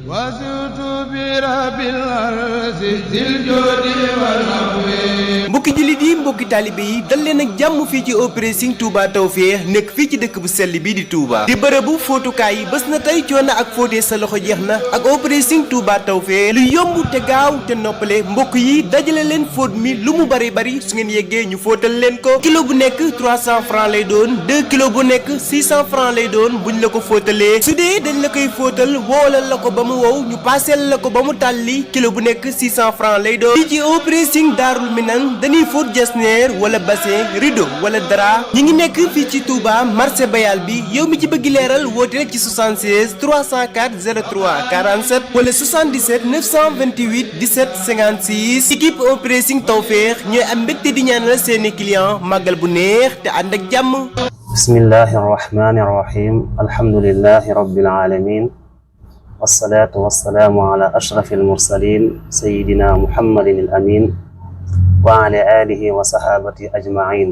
وزدت برب الأرض ذي الجود والعفو. mbokki jullit yi mbokki taalibe yi dal leen ak jàmm fii ci Operation Touba Tawfekh nekk fii ci dëkk bu sell bii di Touba di bërëbu fóotukaay yi bés na tey coono ak fóotee sa loxo jeex na ak Operation Touba Tawfekh lu yomb te gaaw te noppale mbokk yi dajale leen fóot mi lu mu bari bari su ngeen yeggee ñu fóotal leen ko kilo bu nekk 300 francs lay doon 2 kilo bu nekk 600 francs lay doon buñ la ko fóotalee su dee dañ la koy fóotal woolal la ko ba mu wow ñu paaseel la ko ba mu tàlli kilo bu nekk 600 francs lay doon fii ci Operation Darou Minane dañuy fóot jasneer wala bassin rideau wala dara ñi ngi nekk fii ci Touba marché Bayal bi yow mi ci bëgg leeral woote rek ci 76 304 03 47 wala 77 928 17 56 équipe Operation Tawfekh ñooy am mbégte di ñaanal seeni client màggal bu neex te ànd ak jàmm. bismillahi arrahmani arrahim alhamdulillahi rabbil alamin wassalatu wassalaamu ala ashrafi almursalin sayidina muhammadin al amin wa ala alihi wa sahabati ajmain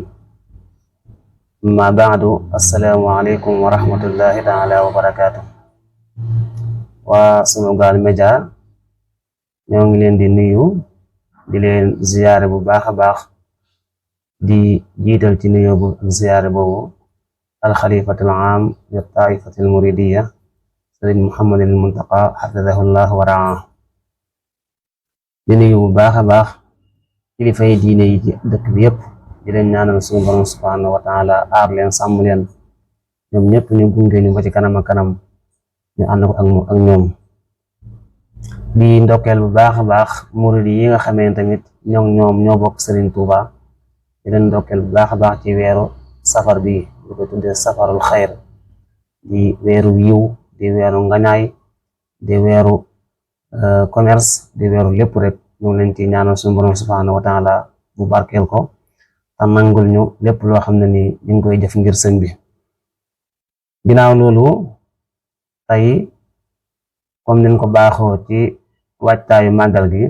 amma baadu assalaamu aleykum wa rahmatullahi taala wa barakatuh waa Sunugal Média ñoo ngi leen di nuyu di leen ziyaare bu baax a baax di jiital ci nuyu bu ziyaare boobu alxalifatul aam li taifatil muridiya sëriñ Muhammadul Muntaqa xafidahullah wa raa di nuyu bu baax a baax kilifa yi diine yi ci dëkk bi yëpp di leen ñaanal suñu borom subhanahu wa taala aar leen sàmm leen ñoom ñëpp ñu gunge ñu ba ci kanam ak kanam ñu ànd ko ak ñoom di ndokkeel bu baax a baax murid yi nga xamee tamit ñoom ñoo bokk Serigne Touba di leen ndokkeel bu baax a baax ci weeru safar bi di ko tuddee safarul xayr di weeru yiw di weeru ngañaay di weeru commerce di weeru lépp rek ñu ngi leen ci ñaanal suñu borom subhanahu wa taala bu barkeel ko te nangul ñu lépp loo xam ne ni ñu ngi koy jëf ngir sëñ bi ginnaaw loolu tey comme niñ ko baaxoo ci waajtaayu màggal gi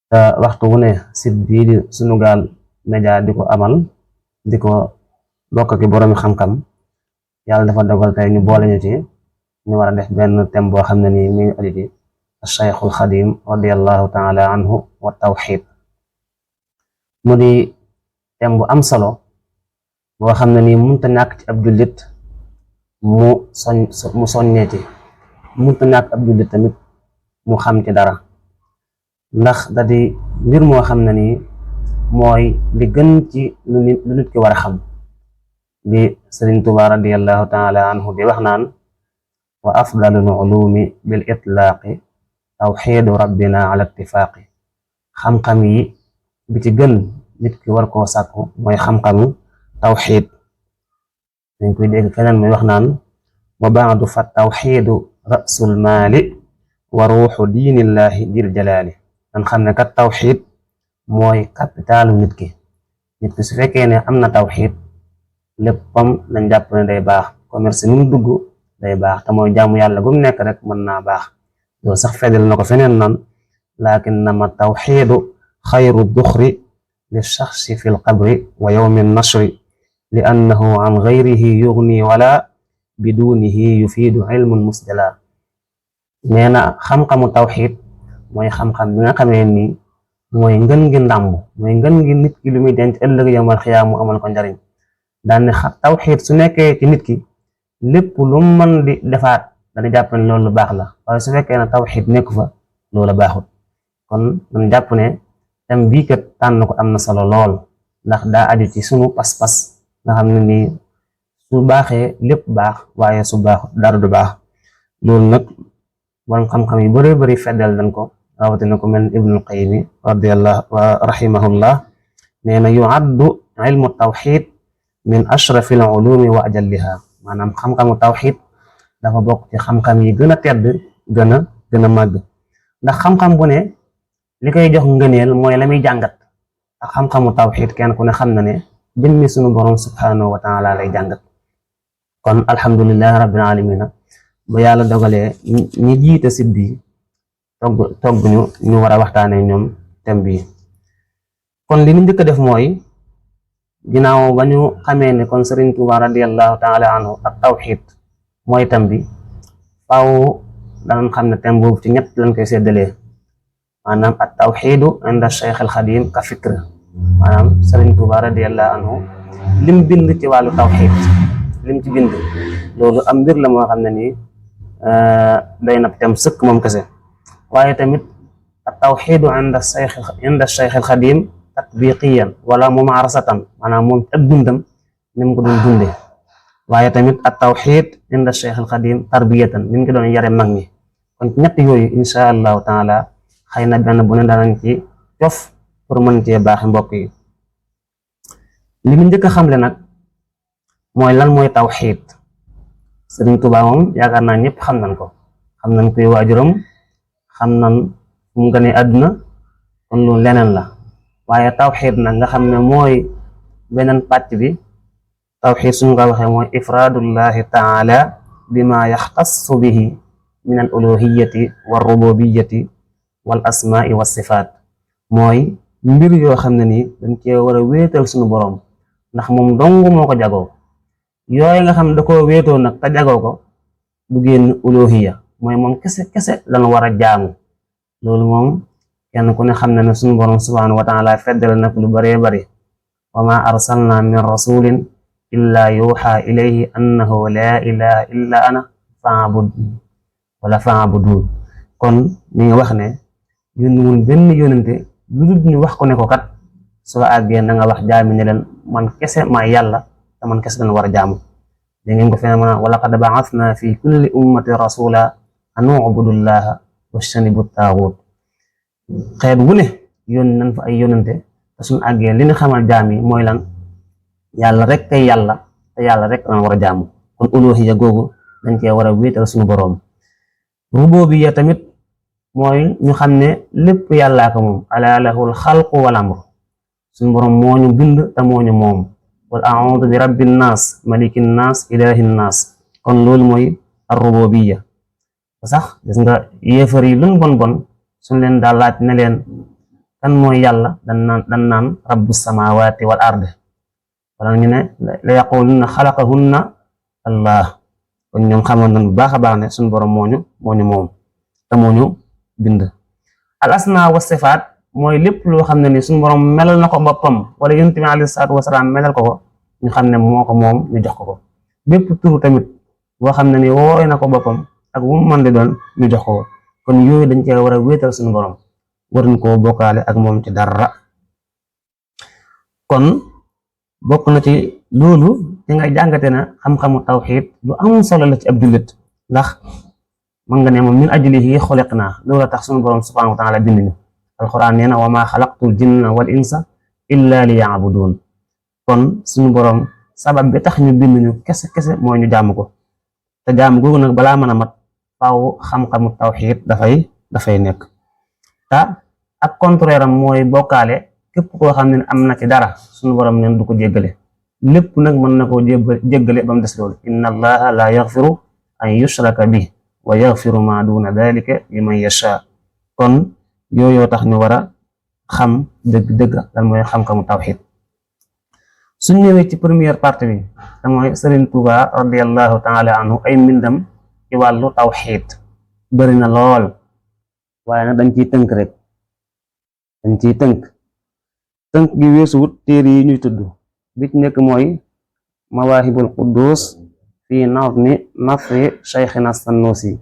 te waxtu wu ne site bii di Sunugal Média di ko amal di ko bokk ki boroomi xam-xam yàlla dafa dogal tey ñu boole ñu ci ñu war a def benn thème boo xam ne ni mi ngi aju ci Cheikhul Xadim radiallahu taala anhu wa tawxid mu di thème bu am solo boo xam ne ni mënta ñàkk ci ab jullit mu soññee ci mënta ñàkk ab jullit tamit mu xam ci dara ndax da di mbir moo xam ne nii mooy li gën ci lu nit ki war a xam di Sëriñ Tuubaa radiallahu taala anhu di wax naan wa afdalul ulumi bil itlaaqi tawxiidu rabbina ala ittifaaqi xam-xam yi bi ci gën nit ki war koo sàkku mooy xam-xamu tawxiid dañ koy dégg feneen muy wax naan wa baadu fa tawxiidu rasul maali wa ruuxu diinillahi dir jalaali dan xam ne kat tawxiid mooy capitalu nit ki su fekkee ne am na tawxiid léppam nañ jàpp ne day baax commerce mu dugg day baax te mooy jaamu yàlla gum nekk rek mën naa baax loolu sax feddal na ko feneen nan lakinnama tawxiidu xayru duxri li shaxsi fi lqabri wa yowmi nashri li annahu an gayrihi yugni wala bidunihi yufiidu ilmun musjala nee na xam-xamu tawxiid mooy xam-xam bi nga xamee ni mooy ngën gi ndàmb mooy ngën gi nit ki lu muy denc ëllëg yawmal xiyaam mu amal ko njariñ daan ne tawxiid su nekkee ci nit ki lépp lu mën di defaat dañu jàpp ne loolu lu baax la waaye su fekkee ne tawxiid nekku fa loolu baaxut kon dañu jàpp ne tam bii kat tànn ko am na solo lool ndax daa aju ci sunu pas-pas nga xam ne nii su baaxee lépp baax waaye su baaxut dara du baax loolu nag borom xam-xam yu bari bari feddal dañ ko rawatina ko mel Ibnul Qayyim radiyallahu wa rahimahullah nee na yuaddu ilmu tawxiid min ashrafil ulumi wa ajalliha maanaam xam-xamu tawxiid dafa bokk ci xam-xam yi gën a tedd gën a màgg ndax xam-xam bu ne li koy jox ngëneel mooy la muy jàngat ak xam-xamu tawxiid kenn ku ne xam na ne jëmmi sunu borom subhanahu wa taala lay jàngat kon alhamdulillahi rabbil alamina ba yàlla dogalee ñi jiite site bi togg ñu war a waxtaane ñoom thème bi kon li ñu njëkk a def mooy ginnaaw ba ñu xamee ne kon Sëriñ Tuuba radiallahu taala anhu ak tawxid mooy tam bi faaw danañ xam ne thème boobu ci ñett lañ koy séddalee maanaam at tawxiidu inda Cheikh al Xadim ka fikr maanaam Sëriñ Tuuba radiyallahu anhu lim bind ci wàllu tawxiid lim ci bind loolu am mbir la moo xam ne nii day na thème sëkk moom kese waaye tamit at tawxiidu inda Cheikh al Xadim tatbiqiyan wala mumaarasatan maanaam moom ak dundam ni mu ko doon dundee waaye tamit at tawxiid inda Cheikh al Xadim tarbiyatan ni mu ko doon yare mag ñi kon ñett yooyu insha allahu taala xëy na benn bu ne danañ ci cof pour mën cee baaxi mbokk yi li mu njëkk a xamle nag mooy lan mooy tawxiid Sëriñ Tuubaa moom yaakaar naa ñëpp xam nañ ko xam nañ koy waajuram xam nañ fu mu gënee àdduna kon loolu leneen la waaye tawxiid nag nga xam ne mooy beneen pàcc bi tawxiid suñu ko waxee mooy ifraadullahi taala bima yaxtassu bihi min al uluhiyati wa rububiyati wal asmaai wa sifaat mooy mbir yoo xam ne nii dañ cee war a wéetal suñu boroom ndax moom dong moo ko jagoo yooyu nga xam ne da koo wéetoo nag te jagoo ko du génn uluhiya mooy moom kese kese lan war a jaamu loolu moom kenn ku ne xam ne ne suñu boroom subhaanahu wa taala feddal nag lu baree bari wa ma arsalna min rasulin illa yuuxa ilayhi annahu laa ilaha illa ana faabud wala faabudun kon mi ngi wax ne yónniwul benn yónente lu dul ñu wax ko ne ko kat soo àggee na nga wax jaami ne leen man kese maa yàlla te man kese leen war a jaamu da ngeen ko fene ma wa laqad ba'athna fi kulli ummati rasula an ubudullaha wajtanibu taaxuut xeet wu ne yónni nañ fa ay yónente te suñu àggee li ñu xamal jaam yi mooy lan yàlla rek kay yàlla te yàlla rek lan war a jaamu kon uluhiyya googu dañ cee war a wéetal suñu boroom rububiyya tamit mooy ñu xam ne lépp yàllaa ko moom alaa lahul xalqu wal amru suñu boroom moo ñu bind te moo ñu moom wal a'uudu bi rabbin naas malikin naas ilahin naas kon loolu mooy ar-rububiyya sax gis nga yéefar yi luñ bon bon suñ leen daal laaj ne leen kan mooy yàlla dan naan rabbu samawati wal ard wala ñu ne la yaquluna xalaqahunna allah kon ñoom xamoon nañ bu baax a baax ne suñu boroom moo ñu moom te moo ñu bind al asma wa sifaat mooy lépp loo xam ne ni suñu boroom melal na ko boppam wala yonent bi alayhi salaatu wasalaam melal ko ñu xam ne moo ko moom ñu jox ko bépp tur tamit boo xam ne ni wooy na ko boppam ak wu mu mën di doon ñu jox ko kon yooyu dañ cee war a wéetal suñu boroom waruñ koo bokkaale ak moom ci dara kon bokk na ci loolu ci nga jàngate na xam-xamu tawxiid lu am solo la ci ab jullit ndax mën nga ne moom min ajlihi xuliqnaa loolu tax suñu boroom subhaanahu wa taala bind ñu alquran nee na wa maa xalaqtul jinna wal insa illa li yaabuduun kon suñu boroom sabab bi tax ñu bind ñu kese kese mooy ñu jaamu ko te jaamu googu nag balaa mën a mat faaw xam-xamu tawxiid dafay nekk te ak contraire am mooy bokkaale képp koo xam ne am na ci dara suñu boroom neen du ko jéggale lépp nag mën na koo jéggale ba mu des loolu inna allaha la yaxfiru an yushraka bi wa yaxfiru ma duna dalika liman yasha kon yooyoo tax ñu war a xam dëgg-dëgg lan mooy xam-xamu tawxiid suñ ñëwee ci première partie bi te mooy Sëriñ Tuuba radiallahu taala anhu ay mbindam ci wàllu tawxiid bëri na lool waaye nag dañ ciy tënk rek tënk gi weesuwut téere yi ñuy tudd bi ci nekk mooy mawaahibul quddus fi nazmi nafri Cheikhina Sanusi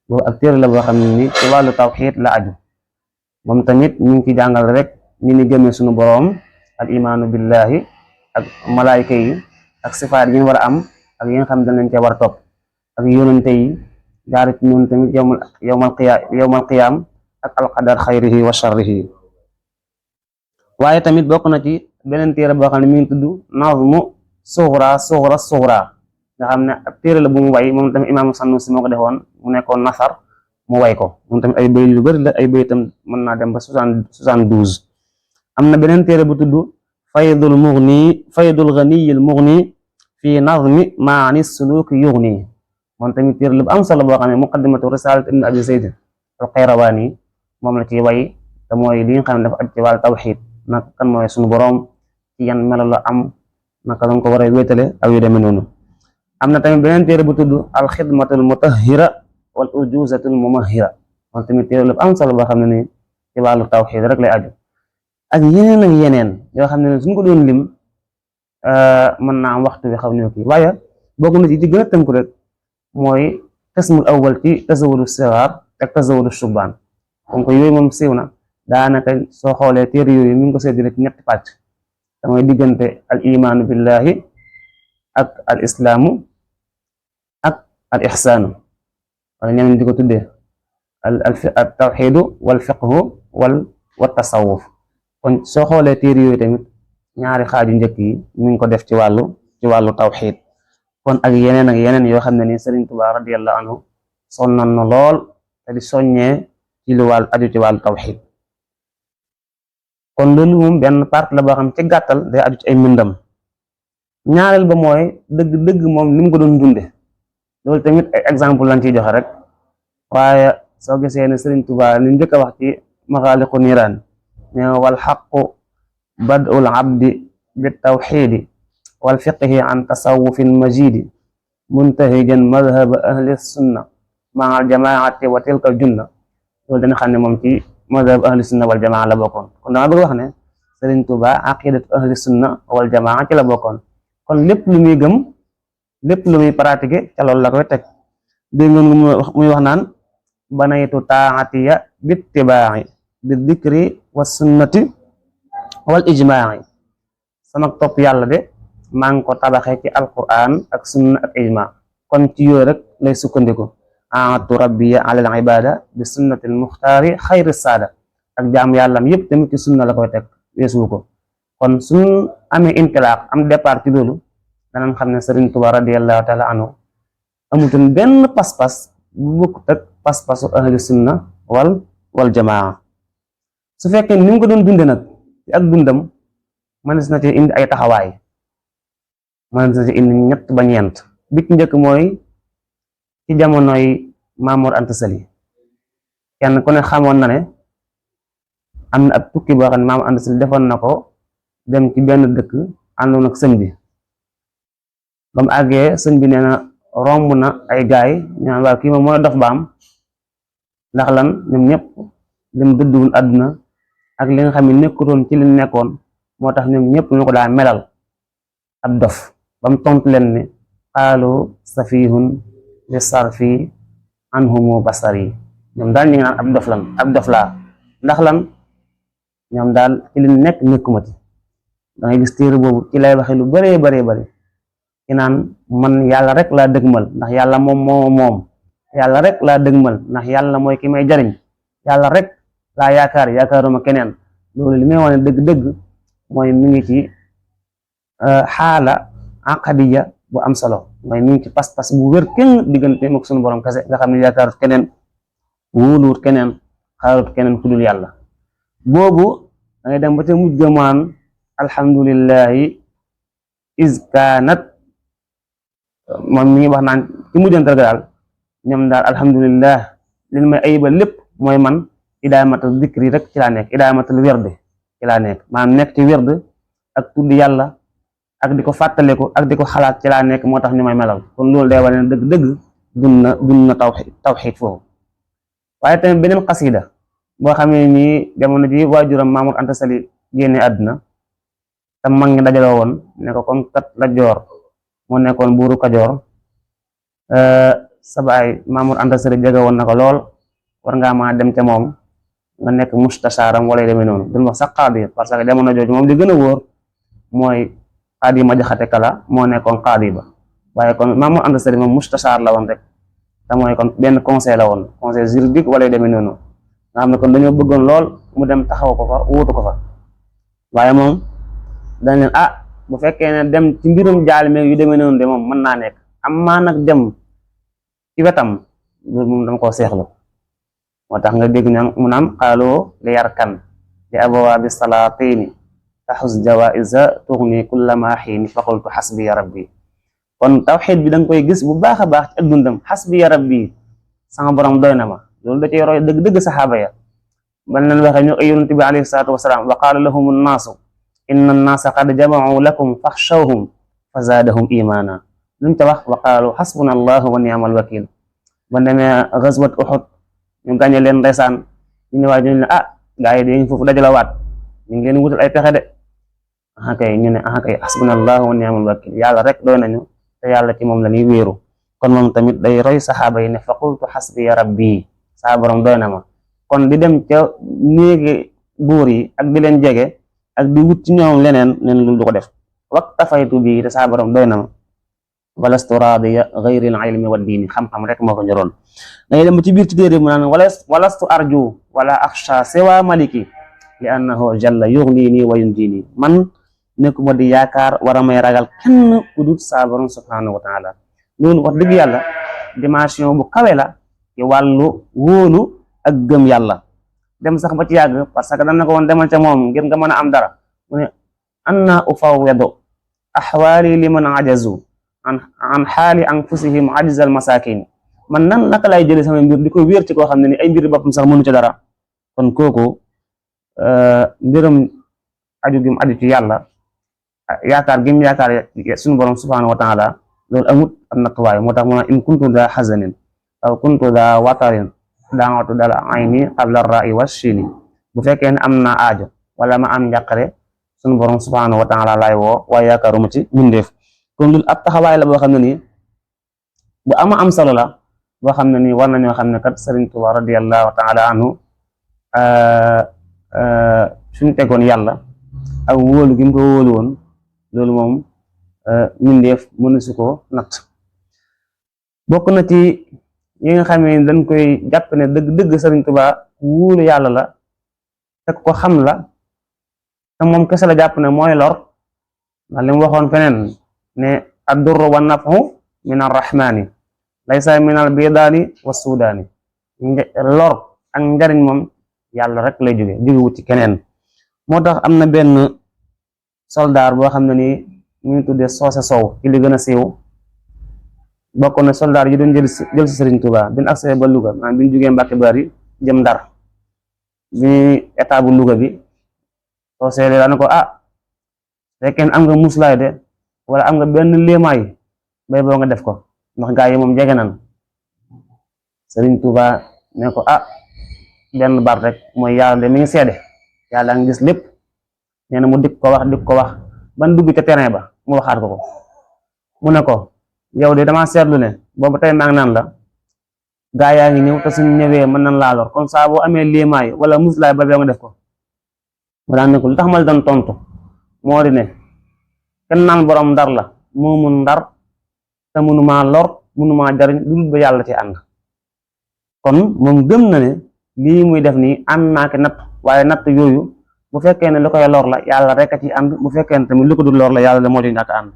boobu ak téere la boo xam ne ni ci wàllu tawxiid la aju moom tamit ñu ngi ci jàngal rek ni ni gëmee suñu boroom al imaanu billahi ak malaayka yi ak sifaat yi ñu war a am ak yi nga xam ne dañ leen cee war a topp ak yonente yi jaari ci ñun tamit yowmal qiyaam ak alqadar xayrihi wa sharrihi waaye tamit bokk na ci beneen téere boo xam ne mi ngi tudd nazmu sughra nga xam ne ab téere la bu mu way moom tamit imaamu Sanusi moo ko defoon mu nekkoon nasar mu way ko moom tamit ay bayt yu bari la ay baytam mën naa dem ba 72 am na beneen téere bu tudd faydul ghaniyil mughni fi nazmi maani suluki yughni moom tamit téere la bu am solo boo xam ne muqaddimatu risalat ibn abi zayd al qayrawani moom la ci way te mooy li nga xam ne dafa aj ci wàllu tawxiid naka kan mooy suñu boroom ci yan melo la am naka lañ ko war a wéetale aw yu demee noonu am na tamit beneen téere bu tudd alxidmatul mutahhira wal ujuzatul mumahira kon tamit téere lu am solo boo xam ne ni ci wàllu tawxiid rek lay aju ak yeneen ak yeneen yoo xam ne suñ ko doon lim mën naa am waxtu bi xaw ñoo kii waaye bokk na ci gën a tënku rek mooy qismul awwal ci tazawudu sigaar ak tazawudu shubaan kon ko yooyu moom siiw na daanaka soo xoolee téere yooyu mi ngi ko séddale ci ñetti pàcc te mooy diggante al imaanu billahi ak al islaamu ak al ixsaanu wala ñeneen di ko tuddee al tawxiidu wal fiqhu wa tasawuf kon soo xoolee téere yooyu tamit ñaari xaaju njëkk yi mi ngi ko def ci wàllu tawxiid kon ak yeneen yoo xam ne ni Sëriñ Tuubaa radiyallahu anhu sonnoon na lool te di soññee ci lu aju ci wàllu tawxiid kon loolu moom benn partie la boo xam ci gàttal day aju ci ay mbindam ñaareel ba mooy dëgg moom ni mu ko doon dunde loolu tamit ay exemple lañ ciy joxe rek waaye soo gisee ne Sëriñ Tuubaa li njëkk a wax ci maxaaliqu niiraan ne wal xaqu bad'ul abdi bit tawxiidi wal fiqhi an tasawufin majidi muntahijan madhaba ahli sunna maa al jamaati wa tilka al junna loolu dana xam ne moom ci madhab ahli sunna wal jamaa la bokkoon kon dama bëgg wax ne Sëriñ Tuubaa aqidatu ahli sunna wal jamaa ci la bokkoon kon lépp lu muy gëm lépp lu muy pratiquer ca loolu la koy teg dégg nga muy wax naan banaytu taatiya bittibaa'i bi dikri wa sunnati wal ijmaa'i sama topp yàlla de maa ngi ko tabaxee ci alquran ak sunna ak ijma kon ci yooyu rek lay sukkandiku aatu rabbiya ala al ibada bi sunnati al muxtaari xayri saada ak jaam yàllam yëpp tamit ci sunna la koy teg weesu ko kon suñ amee intilaaq am départ ci loolu danañ xam ne Sëriñ Tuubaa radiyallahu taala anhu amutoon benn pas-pas bu bokkut ak pas-pasu ahli sunna wal jamaa su fekkee ni mu ko doon dunde nag ci ak dundam mënees na ci indi ay taxawaay mënees na ci indi ñett ba ñeent bi ci njëkk mooy ci jamonoy Maamoor Anta Sali kenn ku ne xamoon na ne am na ab tukki boo xam ne Maamoor Anta Sali defoon na ko dem ci benn dëkk àndoon ak sëñ bi ba mu àggee sëñ bi nee na romb na ay gaay ñaan waaw kii moom mooy dof baam ndax lan ñoom ñëpp lim dëdduwul àdduna ak li nga xam ne nekkutoon ci li nekkoon moo tax ñoom ñëpp ñu ko daa melal ab dof ba mu tontu leen ne xaalu safihun li sarfi anhumu basari ñoom daal ñu ngi naan ab dof laa ndax lan ñoom daal ci li nekk nekkuma ci da ngay gis téere boobu ci lay waxe lu bëree bari ci naan man yàlla rek laa dëgmal ndax yàlla moom yàlla rek laa dëgmal ndax yàlla mooy ki may jariñ yàlla rek laa yaakaaruma keneen loolu li may wane dëgg-dëgg mooy mi ngi ci xaala aqadiya bu am solo mooy mi ngi ci pas-pas bu wér kenn diggante ak sunu borom kese nga xam ne yaakaarut keneen wóoluwut keneen xaarut keneen ku dul yàlla boobu da ngay dem ba ca mujj gamaan alhamdulillahi is kaanat moom mi ngi wax naan ci mujjantal ga daal ñoom daal alhamdulillah li may ayibal lépp mooy man idaamatul dikri rek ci laa nekk idaamatul werd ci laa nekk maanaam nekk ci werd ak tudd yàlla ak di ko fàttaliku ak di ko xalaat ci laa nekk moo tax ñu may melal kon loolu day wane ne dëgg-dëgg dund na tawxiid foofu waaye tamit beneen xasida boo xamee ni jamono ji waajuram Maamoor Anta Sali génne àdduna te mag ñi dajaloo woon ne ko comme kat la joor moo nekkoon buuru Kajoor sa baay Maamoor Anta Sali jege woon na ko lool war ngaa mën a dem ca moom nga nekk mustasaaram wala demee noonu duñ wax sax qaadi parce que jamono jooju moom li gën a wóor mooy qaadi ma jaxate kala moo nekkoon qaadi ba waaye kon Maamoor Anta Sali moom mustasaar la woon rek te mooy kon benn conseil la woon conseil juridique wala demee noonu nga xam ne kon dañoo bëggoon lool mu dem taxaw ko fa wuutu ko fa waaye moom dañ leen bu fekkee ne dem ci mbirum jaal meeg yu demee noonu de moom mën naa nekk am maa nag dem ci wetam loolu moom dama koo seexlu moo tax nga dégg ña mu naam xaaloo li yarkan li abwaabi salaatini taxus jawaiza tuxni kullama xiini faqultu xasbiya rabbi kon tawxiid bi da nga koy gis bu baax a baax ci ak dundam xasbiya rabbi sama borom doy na ma loolu da cay roy dëgg-dëgg saxaaba ya ban leen waxee ñu ay yonent bi alayhi salaatu wasalaam wa qaala lahum annaasu inna annaasa qad jamacuu lakum faxshawhum fa zaadahum imaana luñ ta wax wa qaalu xasbuna allahu wa ni'mal wakiil ba demee ghazwat Uhud ñu gàñe leen ndeysaan ñu ne waaye ñu ne gaa yi dañu foofu dajalawaat ñu ngi leen wutal ay pexe de kay ñu ne kay hasbunallahu wa ni'mal wakil yàlla rek doy nañu te yàlla ci moom la ñuy wéeru kon moom tamit day roy saxaaba yi ne fa qultu hasbiya rabbi saa borom doy na ma kon di dem ca néegi buur yi ak di leen jege ak di wut ci ñoom leneen lu du ko def waktafaytu bi te saa borom doy na ma walastu raadiya gayril ilmi wa diini xam-xam rek moo ko ñoroon dangay dem ci biir ci téere mu naan walastu arju wala axsha siwa maliki li annahu jalla yugnini wa yunjini man nekkuma di yaakaar war a may ragal kenn ku dul saa borom subhanahu wa taala loolu wax dëgg yàlla dimension bu kawe la ci wàllu wóolu ak gëm yàlla dem sax ba ci yàgg parce que dana ko woon demal ca moom ngir nga mën a am dara mu ne anna ufawwidu ahwaali liman ajazu an xaali anfusihim ajzal masakin man naka lay jëlee sama mbir di ko wéer ci koo xam ne ni ay mbir boppam sax mënu ci dara kon kooku mbiram aju gim aju ci yàlla yaakaar gim yaakaar suñu borom subhanahu wa taala loolu amut am nattuwaay moo tax mu ne in kuntu daa xazanin aw kuntu daa watarin daawatu dal ayni qabla ra'i washini bu fekkee ne am na aajo wala ma am njàqare suñu borom subhanahu wa taala laay woo waaye yaakaaruma ci mindeef kon loolu ab taxawaay la boo xam ne nii bu ama am solo la boo xam ne nii war nañoo xam ne kat Sëriñ Tuubaa radiyallahu taala anhu suñu tegoon yàlla ak wóolu gi mu ko wóolu woon loolu moom mindeef mënu su ko natt bokk na ci yi nga xam ne dañ koy jàpp ne dëgg Sëriñ Tuubaa wóolu yàlla la te ko xam la te moom kese la jàpp ne mooy lor ndax li mu waxoon feneen ne addurru wa nafu min arrahmani laysa min al bidaani wa sudaani lor ak njariñ moom yàlla rek lay jóge wut ci keneen moo tax am na benn soldaar boo xam ne nii ñu ngi tuddee Soose Sow ci li gën a siiw bokk na soldaar yi doon jël si Sëriñ Tuubaa bin accès ba Louga maanaam bi ñu jógee Mbàkke Bari jëm Ndar bi état bu Louga bi Soose de daana ko fekkee am nga muslaay de wala am nga benn léemaay bay boo nga def ko ndax gaa yi moom jege nan Sëriñ Tuubaa ne ko benn bar rek mooy yàlla de mi ngi seede yàlla nga gis lépp nee na mu dik ko wax ban dugg ca terrain ba mu waxaat ko mu ne ko yow de dama seetlu ne boobu tey maa ngi naan la gaa yaa ngi ñëw te suñ ñëwee mën nañ laa lor kon saa boo amee léemaay wala muslaay ba boo nga def ko mu daan ne ko lu tax ma la doon tontu moo di ne kenn naan borom ndar la moo mun ndar te mënumaa lor mënumaa jariñ lu dul ba yàlla ci ànd kon moom gëm na ne lii muy def nii ànd naa ki natt waaye natt yooyu bu fekkee ne lu koy lor la yàlla rek a ci ànd bu fekkee ne tamit lu ko dul lor la yàlla moo ci ñàkk ànd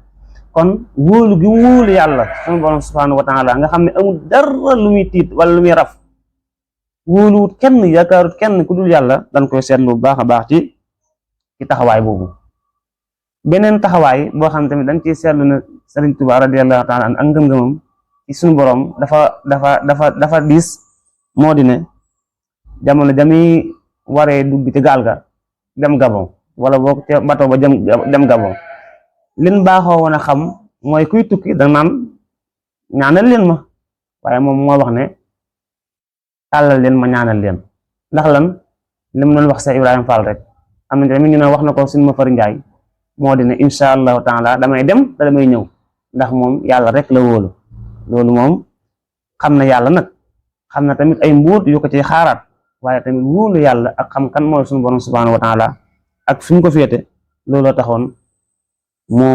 kon wóolu gi wóolu yàlla sunu borom subhanahu wa taala nga xam ne amul dara lu muy tiit wala lu muy raf wóoluwut kenn yaakaarut kenn ku dul yàlla dañ koy seetlu bu baax a baax ci taxawaay boobu beneen taxawaay boo xam tamit dañ ciy seetlu ne Sëriñ Tuubaa radiyallahu taala an ak ngëm-ngëmam ci suñu borom dafa diis moo di ne jamono jami waree dugg ci gaal ga dem Gabon wala boog ca bato ba dem Gabon lin baaxoo woon a xam mooy kuy tukki da naan ñaanal leen ma waaye moom moo wax ne tàllal leen ma ñaanal leen ndax lan lim doon wax sa Ibrahima Fall rek am na tamit ñu ne wax na ko suñu ma fari njaay moo di ne incha allahu taala damay dem te damay ñëw ndax moom yàlla rek la wóolu loolu moom xam na yàlla nag xam na tamit ay mbuut yu ko ci xaaraat waaye tamit wóolu yàlla ak xam kan mooy suñu borom subhanahu wa taala ak fi mu ko féete looloo taxoon mu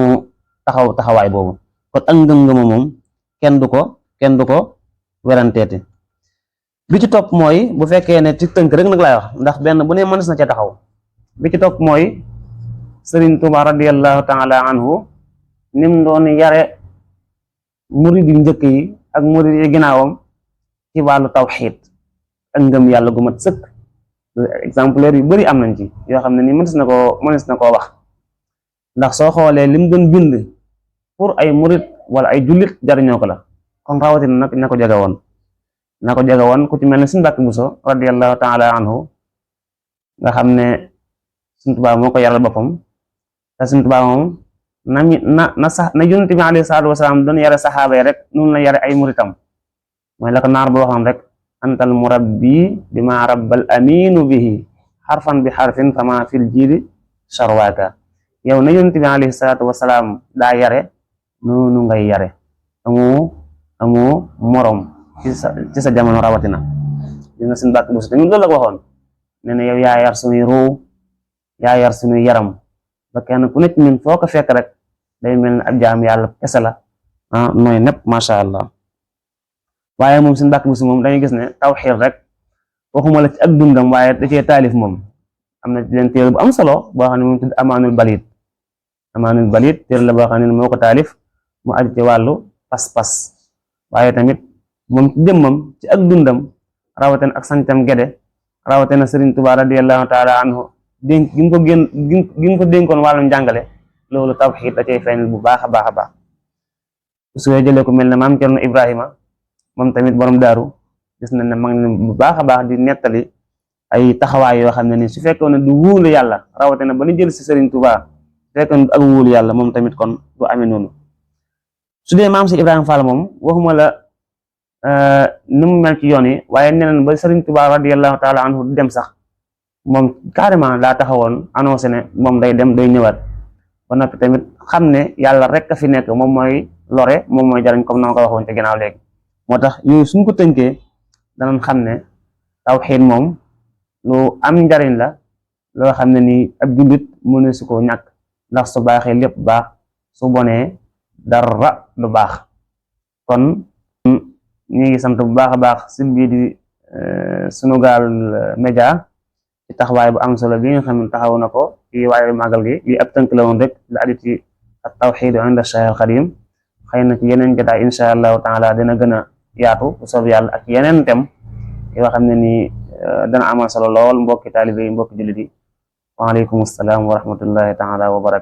taxawaay boobu kon ak ngëm-ngëma moom kenn du ko weranteeti bi ci topp mooy bu fekkee ne ci tënk rek nag laay wax ndax benn bu ne mënees na ca taxaw bi ci topp mooy Sëriñ Tuubaa radiyallahu taala anhu nim doon yare murid yu njëkk yi ak murid yi ginnaawam ci wàllu tawxiid ak ngëm yàlla gu mat sëkk exemplaire yu bari am nañ ci yoo xam ne ni mënees na koo wax ndax soo xoolee lim doon bind pour ay murid wala ay jullit jariñoo ko la kon rawatina nag na ko jege woon ku ci mel ne Sëriñ Mbàkke Buso radiyallahu taala anhu nga xam ne Sëriñ Tuubaa moo ko yaral boppam te Sëriñ Tuubaa moom na Yonent bi alayhi salaatu wasalaam doon yare saxaaba yi rek noonu la yare ay muritam mooy la ko naar ba waxoon rek antal murabbi bima rabbal aminu bihi xarfan bi xarfin fama fil jiili charwaaka yow na yonent bi alayhi salaatu wasalaam daa yare noonu ngay yare amoo morom ci sa jamono rawatina dina seen bàkk bu tamit loolu la ko waxoon nee na yow yaa yar suñuy ruu yaa yar suñuy yaram ba kenn ku nekk ñun foo ko fekk rek day mel ne ab jaam yàlla kese la nooy nepp macha allah waaye moom seen bàkk bu moom dañuy gis ne tawxiid rek waxuma la ci ak dundam waaye da cee taalif moom am na leen téere bu am solo boo xam ne moom tudd amaanul balit téere la boo xam ne moo ko taalif mu aju ci wàllu pas-pas waaye tamit moom ci jëmmam ci ak dundam rawatina ak sancam gede rawatina Sëriñ Tuubaa radiyallahu taala anhu dénk gi mu ko dénkoon wàllum njàngale loolu tawxiid da cay feeñ bu baax a baax a baax su jëlee ko mel ne maam Cerno Ibrahima moom tamit borom daaru gis nañ ne mag ne bu baax a baax di nettali ay taxawaay yoo xam ne ni su fekkoon ne du wóolu yàlla rawatina ba ñu jël si Sëriñ Tuubaa su fekkoon ak wóolu yàlla moom tamit kon du amee noonu su dee maam si Ibrahima Fall moom waxuma la ni mu mel ci yoon yi waaye neneen ba Sëriñ Tuubaa radiyallahu taala anhu di dem sax moom carrément daa taxawoon annoncé ne moom day dem day ñëwaat ba noppi tamit xam ne yàlla rek a fi nekk moom mooy lore moom mooy jariñ comme na ma ko waxoon ci ginnaaw léegi moo tax yooyu suñ ko tënkee danañ xam ne tawxiid moom lu am njariñ la loo xam ne nii ab jullit mënu su ko ñàkk ndax su baaxee lépp baax su bonee dara du baax kon ñu ngi sant bu baax a baax si bii di Sunugal Média ci taxawaay bu am solo bi nga xam ne taxaw na ko ci waaye màggal gi li ab tënk la woon rek la aju ci at tawxiid inda Cheikh al Xadim xëy na ci yeneen jotaay insha allahu taala dina gën a yaatu bu soob yàlla ak yeneen tem yoo xam ne nii dana amal solo lool mbokki taalibe yi mbokki jullit yi waaleykum salaam wa rahmatullahi taala wa barakatu